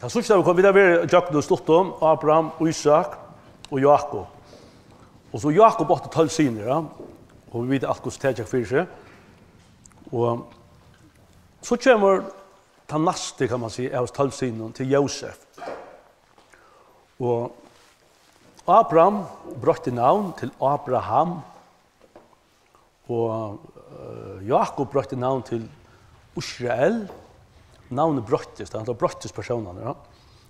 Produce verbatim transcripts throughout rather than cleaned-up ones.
Tað síðsta, vit koma, vit hava verið gjøgnum stutt um Abraham, Ísak og Jákup. Og so Jákup átti tólv synir, ja. Og vit vita alt, hvussu tað gekk fyri seg. Og so kemur tann næsti, kann man siga, av tólv synunum til Jósef. Og Abraham broytti navn til Abraham, og, eh, Jákup broytti navn til Ísrael. Navnið broyttist, tað broyttist persónarnir, ja.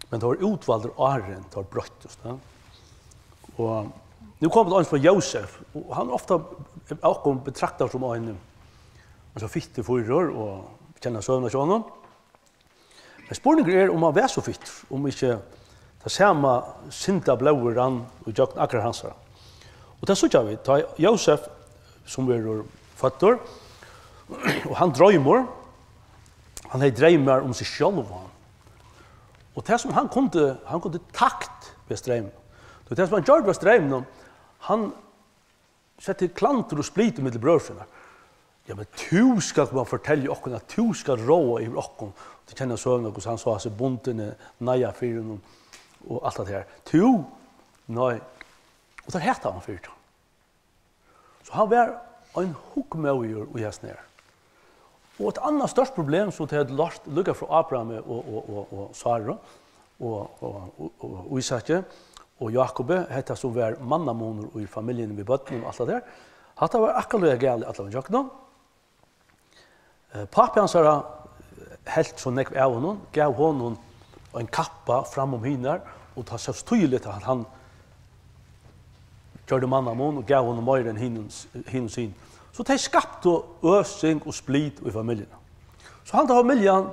Men tað var útvaldir áðrenn teir broyttust, ja. Og nú kom tað eins frá Jósef, og hann er ofta av okkum betraktaður sum ein, ein so fittur fýrur, og kenna søguna hjá honum. Men spurningur er, um hann var so fittur, um ikki tað sama syndablóðið rann í gjøgnum akrar hansara. Og tað síggja vit, tá Jósef, sum verður føddur, og hann droymur, hann hevði dreymar um seg sjálvan. Og tað sum hann kundi, hann kundi takt við dreymum. Og tað sum hann gjørdi við dreymum, hann setti klandur og split millum brøður sínar. Ja, men tú skalt koma og fortelja okkum, at tú skalt ráða yvir okkum. Tú kennir søguna, hvussu hann sá seg bundin, eh, neiið fyri honum og alt tað her. Tú? Nei. Og teir hataðu hann fyri tað. So hann var ein hugmóður í hasum her. Og eitt annað stórt problem, sum tey høvdu lært líka frá Abrahami og, og, og, og Sáru og, og, og, og Ísaki og Jákupi, hetta sum var mannamunur í familjuni við børnum og alt tað har, hatta var akkurát líka galið allan ígjøgnum. Eh, pápi hansara helt so nógv av honum, gav honum ein kappa fram um hinar, og tað sást týðiligt, at hann gjørdi mannamun og gav honum meira enn hinum, hinum synunum. So tey skaptu øsing og split í familjuni. So handan familjan,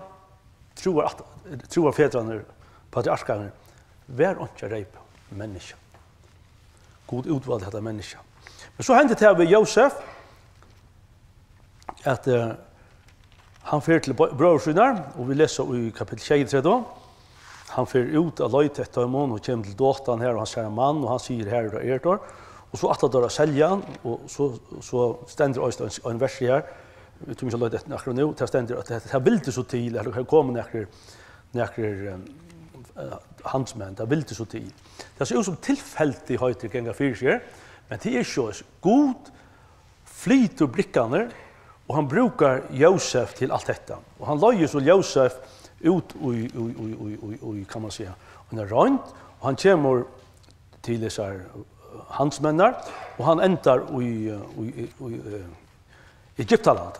trúar-, trúarfedrarnir, patriarkarnir, var einki at reypa, menniskja. Gud útvaldi hetta menniskja. Men so hendi tað við Jósef, at, eh, hann fer til br-, brøður sínar, og vit lesa í kapittul sjeyogtretivu, hann fer út at leita eftir teimum og kemur til Dotan her, og hann sær ein mann, og hann sigur, "Her eru teir." Og so ætla teir at selja hann, og so, so stendur eisini ein, ein vers her, vit tíma ikki at leita eftir akkurát nú, tað stendur, at tað, tað vildi so til, at her komu nakrir, nakrir, eh, eh, handilsmenn, tað vildi so til. Tað sær út sum tilfeldigheitini ganga fyri seg, men tað er ikki so. Gud flytur brikkarnar, og hann brúkar Jósef til alt hetta. Og hann leiðir so Jósef út í, í, kann man siga, eina roynd, og hann kemur til hesar, eh, handilsmenninar, og hann endar í, eh, í, í, í, eh, Egyptaland.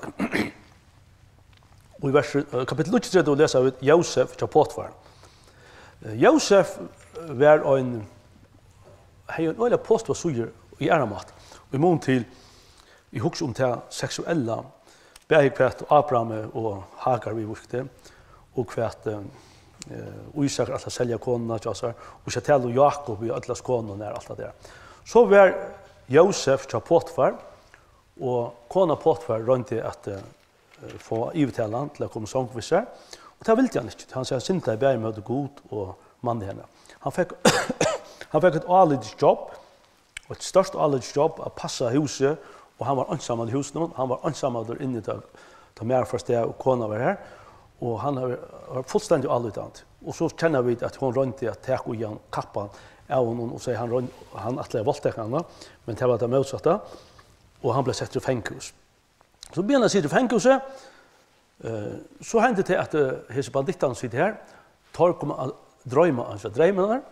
Og í vers, eh, kapittul níggjuogtretivu lesa vit Jósef hjá Potifar. Eh, Jósef var ein, hevði ein øgiliga positiva síðu í aðrar mátar. Og í mun til, eg hugsi um tað seksuella, bæði hvat Abraham og Hagar viðvíkti, og hvat, eh, Ísak ætlar at selja konuna hjá sær, og ikki at tala um Jákup við øllum konunum og alt tað har. So var Jósef hjá Potifar, og kona Potifar royndi at, eh, fáa yvirtala hann til at koma í song við sær, og tað vildi hann ikki. Hann segði, hann syndaði bæði móti Gud og manni hennar. Hann fekk, hann fekk eitt álítið jobb, og eitt stórt álítið jobb at passa húsið, og hann var einsamallur í húsinum, hann var einsamallur inni tá, tá Mary fór avstað og konan var har, og hann var, var fullstendig álítandi. Og so kenna vit, at hon royndi at taka í hann, kappa hann av honum og segði, hann royndi, hann ætlaði at valdtaka hana, men tað var tað mótsatta, og hann bleiv settur í fangahús. So byrjar hann at sita í fangahúsi, eh, so hendir tað, at, eh, hesir bandittarnir sita her, teir koma at droyma, altso, dreymarnar,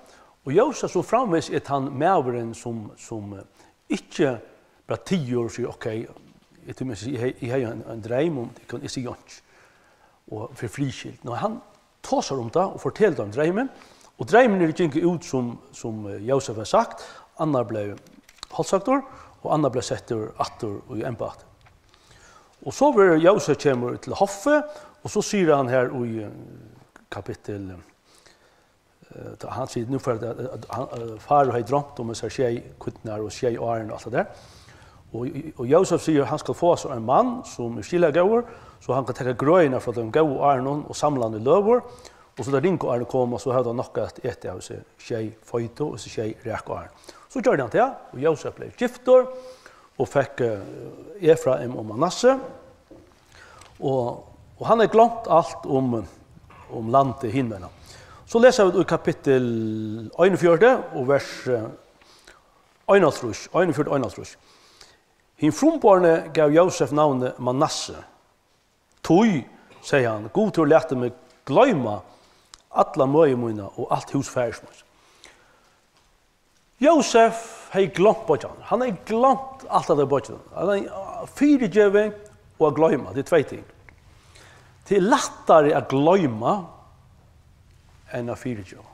og Jósef, sum framvegis er tann maðurin, sum, sum, eh, ikki bara tigur og sigur, "Ok, eg tími at siga, eg hevði, eg hevði ein, ein dreym um, eg kann, eg sigi einki." Og fyri friðskyld. Nei, hann tosar um tað og fortelur um dreymin, og dreymarnir gingu út, sum, sum, eh, Jósef hevði sagt, annar bleiv hálshøgdur, og annar bleiv settur aftur í embæti. Og so verður Jósef kemur til hoffið, og so sigur hann her í, eh, kapittul, eh, tá hann sigur, nú fer tað, eh, hann, eh, Farao hevði droymt um hesar sjey kýrnar og sjey árini og alt tað har. Og, og Jósef sigur, hann skal fáa sær ein mann, sum er skilagóður, so hann kann taka grøðina frá teimum góðu árunum og samla hana í løður, og so tá ringu árini koma, so hevur hann nokk at eta av hesi sjey feitu og hesi sjey raku árini. So gjørdi hann tað, og Jósef bleiv giftur og fekk, eh, Efraim og Manasse. Og, og hann hevði gloymt alt um, um landið hinvegin. So lesa vit í kapittul einogfjøruti og vers, eh, einogtrýss, einogfjøruti, einogtrýss. Hin frumborni gav Jósef navnið Manasse. Tí, segði hann, Gud hevur latið meg gloyma alla møði mína og alt hús faðirs míns. Jósef hevði gloymt beiggjan. Hann hevði gloymt alt av beiggjan. Hann hevði, ah, fyrigivið og at gloyma. Tað er tvey ting. Tað er lættari at gloyma enn at fyrigeva.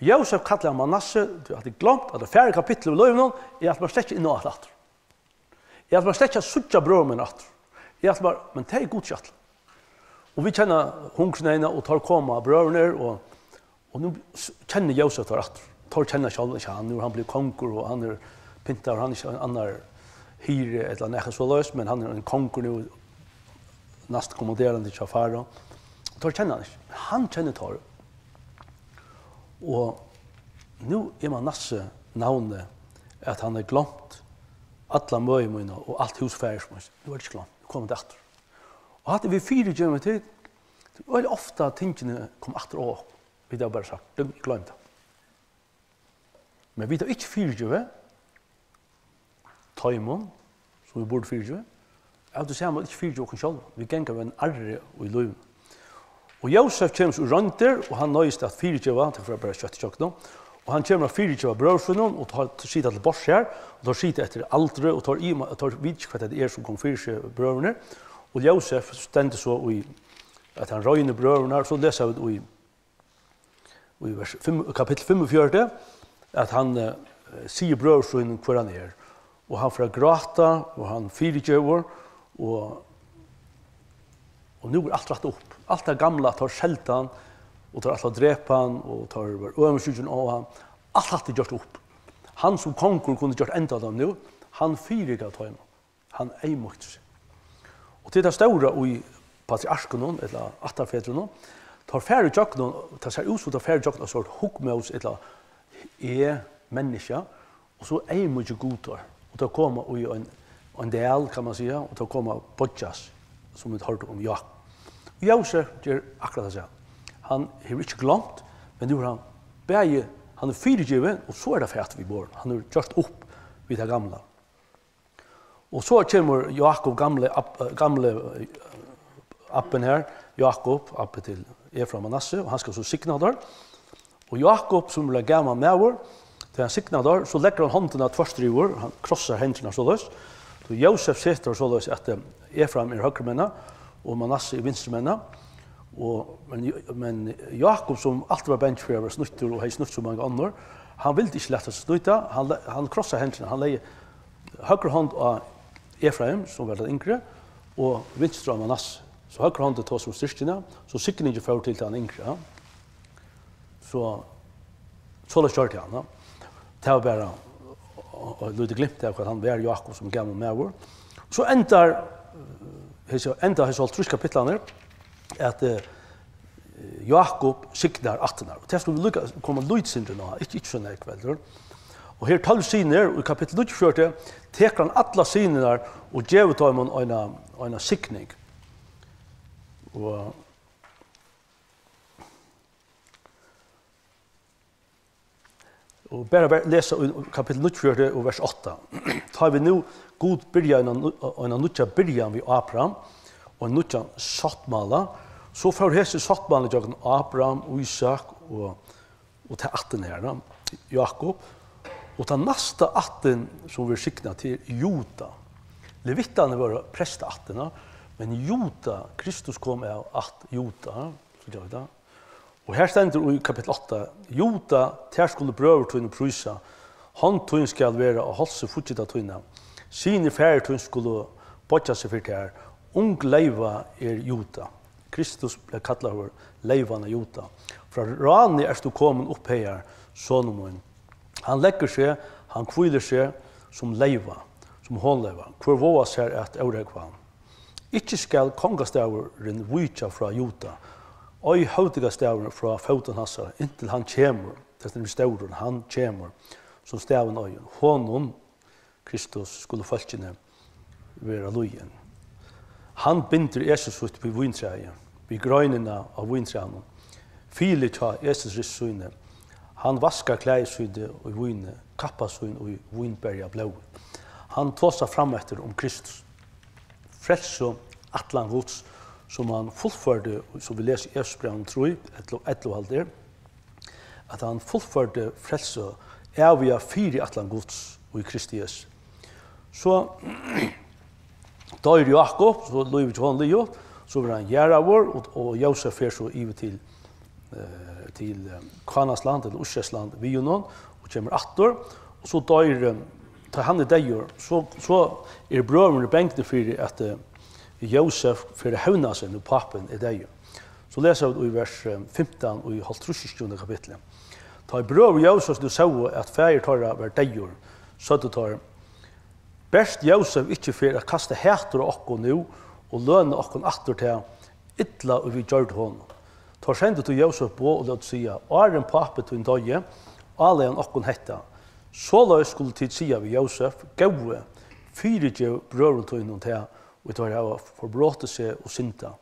Jósef kallar hann Manasse, tú hevur gloymt, at tað fjórða kapittul í lívinum, eg ætli mær slett ikki inn á hatta aftur. Eg ætli mær slett ikki at síggja brøður mínar aftur. Eg ætli mær, men tað er Guds ætlan. Og vit kenna hungursneyðina, og teir koma, brøðurnir, og, og nú s-, kennir Jósef teir aftur. Teir kenna sjálvir ikki hann, nú er hann blivin kongur, og hann er pyntaður, hann er ikki ein annar hirði ella nakað soleiðis, men hann er ein kongur nú, næstkommanderandi hjá Farao. Og teir kenna hann ikki, men hann kennir teir. Og nú er Manasse navnið, at hann hevur gloymt alla møði mína og alt hús faðirs míns. Nú er tað ikki gloymt, nú kemur tað aftur. Og hatta við fyrigeving, tað er øgiliga ofta tingini koma aftur á okkum. Vit hava bara sagt, "Døm, eg gloymdi tað." Men vit hava ikki fyrigivið teimum, sum vit burdu fyrigivið, av tí sama vit ikki fyrigeva okkum sjálvum. Vit ganga við einum arri í lívinum. Og Jósef kemur so í royndir, og hann noyðist at fyrigeva, tað fer bara skjótt ígjøgnum. Og hann kemur at fyrigeva brøður sínum, og teir sita til borðs her, og teir sita eftir aldri, og teir ima-, og teir vita ikki, hvat tað er, sum kom fyri seg, brøðurnir. Og Jósef stendur so í, at hann roynir brøðurnar, so lesa vit í í vers fimm, kapittul fimmogfjøruti, at hann, eh, sigur brøður sínum, hvør hann er. Og hann fer at gráta, og hann fyrigevur, og, og nú er alt rætt upp. Alt tað gamla, teir seldu hann, og teir ætlaðu at drepa hann, og teir vóru øvundsjúkir á hann. Alt hatta er gjørt upp. Hann sum kongur kundi gjørt enda á teimum nú, hann fyrigav teimum. Hann eyðmýkti seg. Og til tað stóra í patriarkunum, ella ættarfedrunum, teir fara ígjøgnum, tað sær út sum teir fara ígjøgnum eitt sort hugmóðs-, ella eg-menniskja, og so eyðmýkir Gud teir, og teir koma í ein, ein dal, kann man siga, og teir koma at boyggjast, sum vit hoyrdu um Jákup. Og Jósef ger akkurát tað sama. Hann hevur ikki gloymt, men nú er hann bæði, hann er fyrigivin, og so er tað fatur við borðið. Hann hevur gjørt upp við tað gamla. Og so kemur Jákup gamli, ab-, gamli, eh, abbin her, Jákup, abbi til Efraim og Manasse, og hann skal so signa teir. Og Jákup, sum er gamal maður, tá hann signar teir, so leggur hann hondina tvørtur yvir, hann krossar hendurnar soleiðis. So Jósef setur soleiðis at, eh, Efraim er høgrumenna og Manasse er vinstrumenna. Og, men, men Jákup, sum altíð var bangin fyri at vera snýttur og hevði snýtt so mong onnur, hann vildi ikki lata seg snýta, hann le-, hann krossaði hendurnar, hann legði høgru hond á Efraim, sum var tann yngri, og vinstru á Manasse. So høgru hond er tá sum styrkina, so signingin fór til tann yngri, ja. So, soleiðis gjørdi hann, ja. Tað var bara, og, og, og lítið glimt av hvat hann var, Jákup, sum gamal maður. So endar, eh, hesi, enda hesi hálvtrýss kapitlarnir, at, eh, Jákup signar ættirnar. Og tað skulu vit líka koma lítið sindur inn á, ikki, ikki so nógv, heldur. Og her tólv synir, og í kapittul níggjuogfjøruti tekur hann allar synirnar og gevur teimum eina, eina signing. Og Og bara ver-, lesa í kapittul níggjuogfjøruti og vers átta. Tá við nú Gud byrjaði eina nú-, eina nýggja byrjan við Abraham og ein nýggjan sáttmála, so fór hesin sáttmáli gjøgnum Abraham, Ísak og, og ta ættina her, da, Jákup. Og tann næsta ættin, sum verður signað, til er Juda. Levittarnir vóru prestaættin, men Juda, Kristus kom av ætt Juda, so gera vit tað. Og her stendur í kapittul átta: Juda, tær skulu brøður tínir prísa, hond tín skal vera á hálsi fíggindar tína, synir faðir tíns skulu boyggja seg fyri tær. Ung leyva er Juda. Kristus bleiv kallaður leyvan av Juda. Frá ráni ert tú komin upp hagar, sonur mín. Hann leggur seg, hann hvílir seg sum leyva, sum honleyva. Hvør vágar sær at órógva hann? Ikki skal kongastavurin víkja frá Juda, ei høvdingastavurin frá fótum hansara, inntil hann kemur, tað stendur stórur, hann kemur, sum stavin eigur. Honum, Kristus, skulu fólkini vera lýðin. Hann bindur esi sítt við víntræið, við greinina á víntrænum. filið hjá Esesrist síni. Hann vaskar klæði síni í víni, kappa sín í vínberjablóði. Hann tosar frameftir um Kristus. Frelsuætlan Guds, sum hann fullførdi, sum vit lesa í Efesusbrævinum trý, ellivu, ellivu haldi eg, at hann fullførdi frelsu, æviga fyriætlan Guds í Kristi Jesu. So doyr Jákup, so lívið hjá honum liðugt, so verður hann jarðaður, og, og Jósef fer so yvir til, eh, til, eh, Kánaansland, ella Ísraelsland, við honum, og kemur aftur, og so doyr, eh, tá hann er deyður, so, so eru brøðurnir bangnir fyri, at, eh, Jósef fer at hevna seg, nú pápin er deyður. So lesa vit í vers, eh, fimtan í hálvtrýssigasta kapitli. Tá ið brøður Jósefs nú sóu, at faðir teirra var deyður, søgdu teir: Bert Jósef ikki fer at kasta hatur á okkum nú og løna okkum aftur tað illa, ið vit gjørdu honum. Teir sendu tí Jósef boð og lótu siga: Áðrenn pápi tín doyði, álegði hann okkum hetta: Soleiðis skulu tit siga við Jósef: Góði, fyrigev brøðrum tínum tað, ið teir hava forbrotið seg og syndað,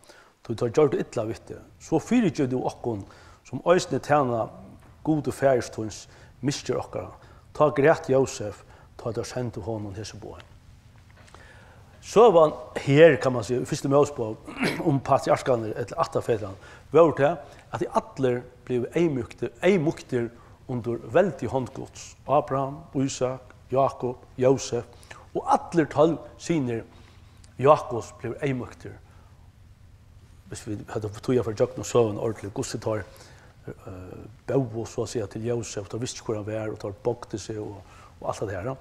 tí teir gjørdu illa við teg. So fyrigev tú okkum, sum eisini tæna Gudi faðirs tíns, misgerð okkara. Tá græt Jósef, tá teir sendu honum hesi boð. Søgan her, kann man siga, í fyrstu Mósebók um patriarkarnar, ella ættarfedrarnar, var tað, at teir allir blivu eyðmýktir, eyðmýktir undir veldi hond Guds. Abraham, Ísak, Jákup, Jósef og allir tólv synir Jákups blivu eyðmýktir. Hvis vit høvdu tíð at fara ígjøgnum søguna ordiliga, hvussu teir, eh, bóðu, so at siga, til Jósef, teir vistu ikki, hvør hann var, og teir boygdu seg og, og alt tað har.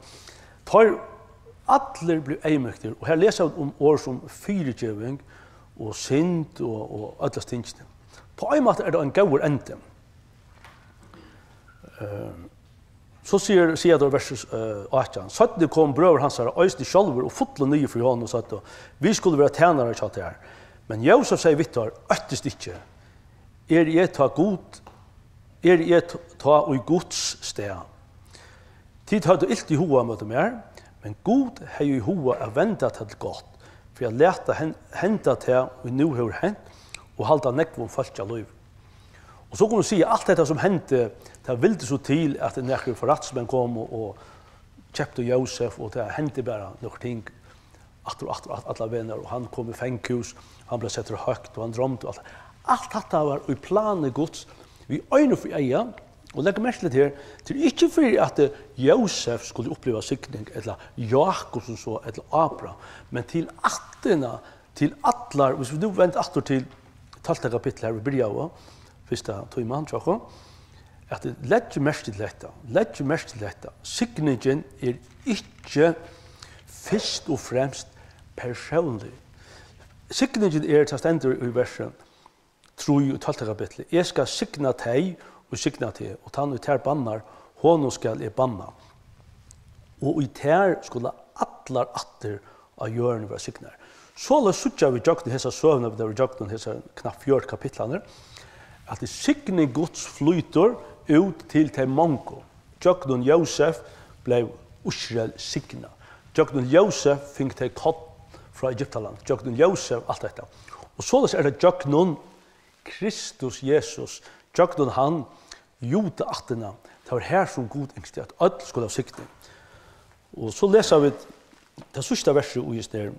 Teir allir blivu eyðmýktir, og her lesa vit um orð sum fyrigeving og synd og, og øll hesi tingini. Á ein máta er tað ein góður endi. Eh, So sigur, siga teir, vers, eh, átjan: Seinni komu brøður hansara eisini sjálvir og fullu niður fyri honum og søgdu: Vit skulu vera tænarar hjá tær. Men Jósef segði við teir: Óttist ikki, eri eg tá Gud, eri eg t-, tá í Guds stað. Tit høvdu ilt í huga móti mær, men Gud hevði í huga at venda tað til gott, fyri at lata hen-, henda tað, ið nú hevur hent, og halda nógvum fólki á lívi. Og so kunnu vit siga, alt hetta sum hendi, tað vildi so til, at nakrir forretningsmenn komu og keyptu Jósef, og tað hendi bara nøkur ting aftur og aftur, aftur, allar vegir, og hann kom í fangahús, hann bleiv settur høgt, og hann droymdi, og alt. Alt hatta var í plani Guds, við einum fyri eyga, og legg merki til her, tað er ikki fyri, at, eh, Jósef skuldi uppliva signing, ella Jákup sum so, ella Abraham, men til ættina, til allar, hvis vit nú venda aftur til tólvta kapittul her, vit byrjaðu, fyrsta tíman hjá okkum, at legg merki til hetta, legg merki til hetta, signingin er ikki fyrst og fremst persónlig. Signingin er, tað stendur í versi trý í tólvta kapitli: Eg skal signa tey, ið signa teg, og tann, ið tær bannar, honum skal eg banna. Og í tær skulu allar ættir á jørðini verða signaðar. Soleiðis síggja vit gjøgnum hesa søguna, vit hava gjøgnum hesar knappt fjøruti kapitlarnar, at signing Guds flýtur út til tey mongu. Gjøgnum Jósef bleiv Ísrael signað. Gjøgnum Jósef fingu tey korn frá Egyptaland. Gjøgnum Jósef, alt hetta. Og soleiðis er tað gjøgnum Kristus Jesus. Gjøgnum hann, Juda ættina. Tað var har, sum Gud ynskti, at øll skulu hava signing. Og so lesa vit tað síðsta versið í hesum her,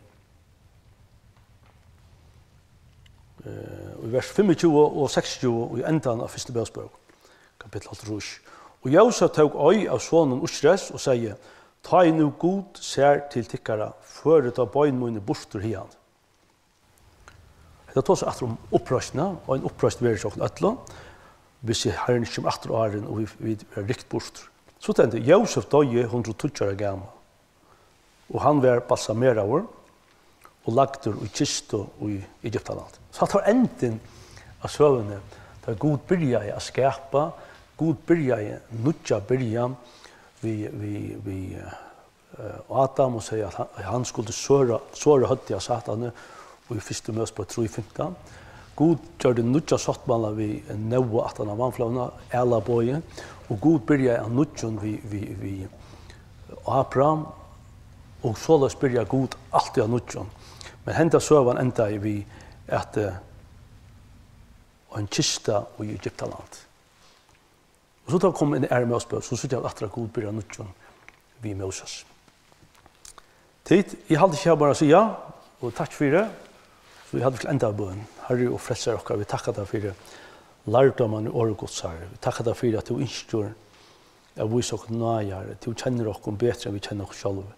eh, í vers fimmogtjúgu og seksogtjúgu, í endan av fyrstu Mósebók, kapittul hálvtrýss. Og Jósef tók eið av sonum Ísraels og segði: Tá ið nú Gud sær til tykkara, førið tá bein míni burtur hiðani. Hetta tosar aftur um uppreisnina, og ein uppreisn verður hjá okkum øllum, hvis Harrin ikki kemur aftur áðrenn, og vit, vit verða rykt burtur. So stendur: Jósef doyði hundrað og tíggju ára gamal, og hann var balsameraður og lagdur í kistu í Egyptaland. So hatta var endin av søguni, tá Gud byrjaði at skapa, Gud byrjaði nýggja byrjan við, við, við, eh, Adam og segði, at hann, hann skuldi såra, såra høvdið á Satani í fyrstu Mósebók trý fimtan. Gud gjørdi nýggja sáttmála við Nóa aftan á vatnflóðina, ælabogin, og Gud byrjaði av nýggjum við, við, við Abraham, og soleiðis byrjar Gud altíð av nýggjum. Men henda søgan endaði við, at, eh, ein kista í Egyptaland. Og so tá vit koma inn í Aðru Mósebók, so síggja vit aftur, at Gud byrjar av nýggjum við Móses. Tit, eg haldi ikki, eg havi bara at siga, og takk fyri, so eg haldi, vit skulu enda við bøn. Harri og frelsari okkara, vit takka tær fyri lærdómin í orði Guds, Harri. Vit takka tær fyri, at tú ynskir at vísa okkum náði, Harri. Tú kennir okkum betri enn vit kenna okkum sjálv.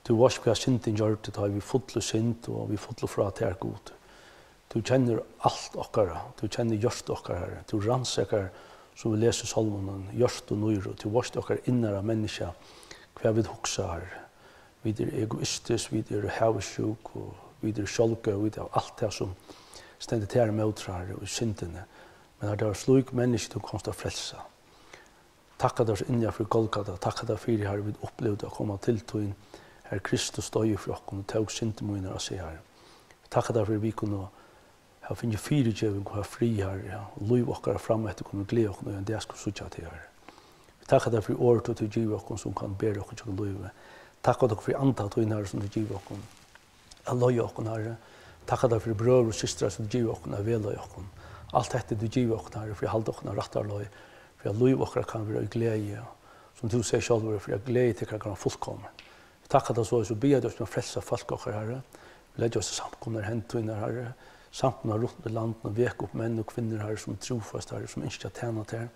Tú veitst, hvat syndin gjørdi, tá vit fullu synd og vit fullu frá tær, Gud. Tú kennir alt okkara, tú kennir hjørtu okkara, Harri. Tú rannsakar, sum vit lesa í Sálmunum, hjørtu og nýru. Tú veitst okkara innara menniskja, hvat vit hugsa, Harri. Vit eru egoistisk, vit eru havisjúk, og vit eru sjálvgóð, vit hava alt tað, sum stendur tær ímóti, Harri, í syndini. Men, Harri, tað var slík menniskju, tú komst at frelsa. Takka tær so inniliga fyri Golgata. Takka tær fyri, Harri, vit upplivdu at koma til tín. Harri, Kristus doyði fyri okkum og tók syndir mínar á seg, Harri. Takka tær fyri, vit kunnu hava fingið fyrigeving og hava frið, Harri, ja. Og lív okkara frameftir kunnu gleða okkum, og ein dag skulu síggja teg, Harri. Vit takka tær fyri orð, tú, tú givið okkum, sum kann bera okkum gjøgnum lívið. Takka tær fyri anda tín, Harri, sum tú givið okkum at leiða okkum, Harri. Takka tær fyri brøður og systrar, sum tú givið okkum at vegleiða okkum. Alt hetta tú givið okkum, Harri, fyri at halda okkum á rættari leið, fyri at lív okkara kann vera í gleði, sum tú segði sjálvur, fyri at gleði tykkara kann vera fullkomin. Vit takka tær soleiðis og biðja teg um at frelsa fólk okkara, Harri. Vit leggja oss í samkomurnar í hendur tínar, Harri. Samkomurnar runt um í landinum, vek upp menn og kvinnur, Harri, sum trúfast, Harri, sum ynskja at tæna tær.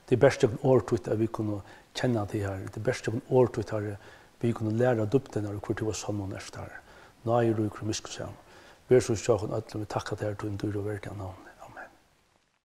Tað er bert gjøgnum orð títt, at vit kunnu kenna teg, Harri. Tað er bert gjøgnum orð títt, Harri, vit kunnu læra dýpdirnar og hvør tú av sonnum ert, Harri. Náðiríkur og miskunnsamur. Ver so hjá okkum øllum, vit takka tær, tín dýra og verdiga navn.